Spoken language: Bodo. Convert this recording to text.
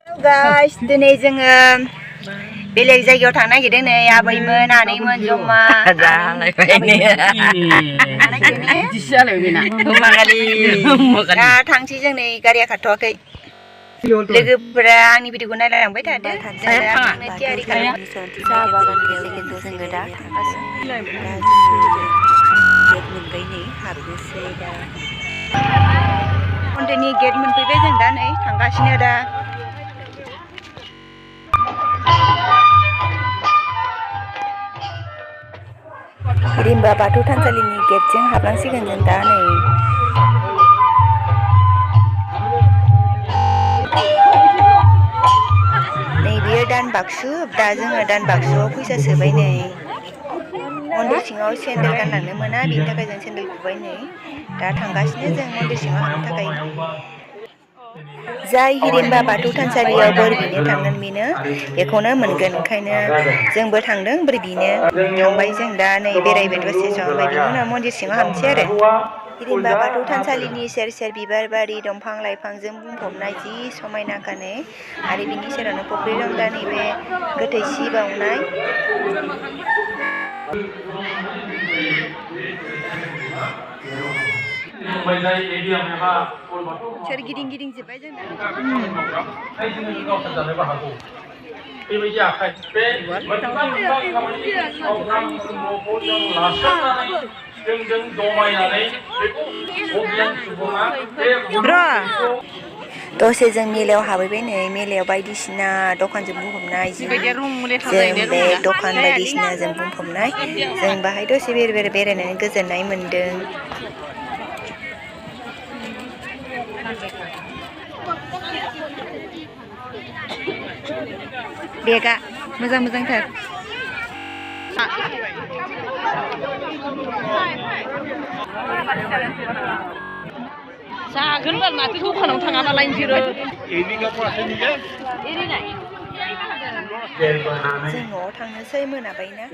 guys दिनै जोङो बेलेग जायगायाव थांनो नागिरदों नै आबैमोन आनैमोन जमा जालायबाय ने दा थांसै जों नै गारिया खारथ'वाखै लोगोफोरा आंनि भिडिअखौ नायलांबाय थादों थांनो थियारि खालामो साहा बागान गेजेरजों जोङो दा थांगासिनो गेट मोनबाय नै हाबनोसै दा मन्दिरनि गेट मोनफैबाय जों दा नै थांगासिनो दा हिरिम्बा बाथौ थानसालिनि गेटजों हाबलांसिगोन जों दा नै बेयो दानबाक्सु दा जोङो दानबाक्सुआव फैसा सोबाय नै मन्दिर सिङाव सेन्देल गानलांनो मोना बिनि थाखाय जों सेन्देल खुबाय नै दा थांगासिनो जों मन्दिर सिङाव हाबनो थाखाय जाय हिरिम्बा बाथौ थानसालियाव बोर बिनो थांगोन बेनो बेखौनो मोनगोन ओंखायनो जोंबो थांदों बोर बिनो थांबाय जों दा नै बेरायबाय दसे सम ओमफ्राय बिनि उनाव मन्दिर सिङाव हाबनोसै आरो हिरिम्बा बाथौ थानसालिनि सेर सेर बिबार बारि दंफां लाइफांजों बुंफबनाय जि समायनाखानो आरो बिनि सेरावनो फुख्रि दं दा नैबे गोथै सि बाउनाय सोर गिदिं गिदिं जोब्बाय जों दा बेबायदि आखाइ बे मोनफा खामानि मावग्रा धर्मखौ जों लासंनानै जोंजों जमायनानै बेखौ अगियान सुबुङा दसे जों मेलायाव हाबैबाय नै मेलायाव बायदिसिना दखानजों बुंफबनाय जों बे दखान बायदिसिनाजों बुंफबनाय जों बाहाय दसे बेरायनानै गोजोननाय मोन्दों बेगा मोजांथार जागोन बाल माथो दखानाव थाङाबालाय नोंसोरो जों न'आव थांनोसै मोनाबायना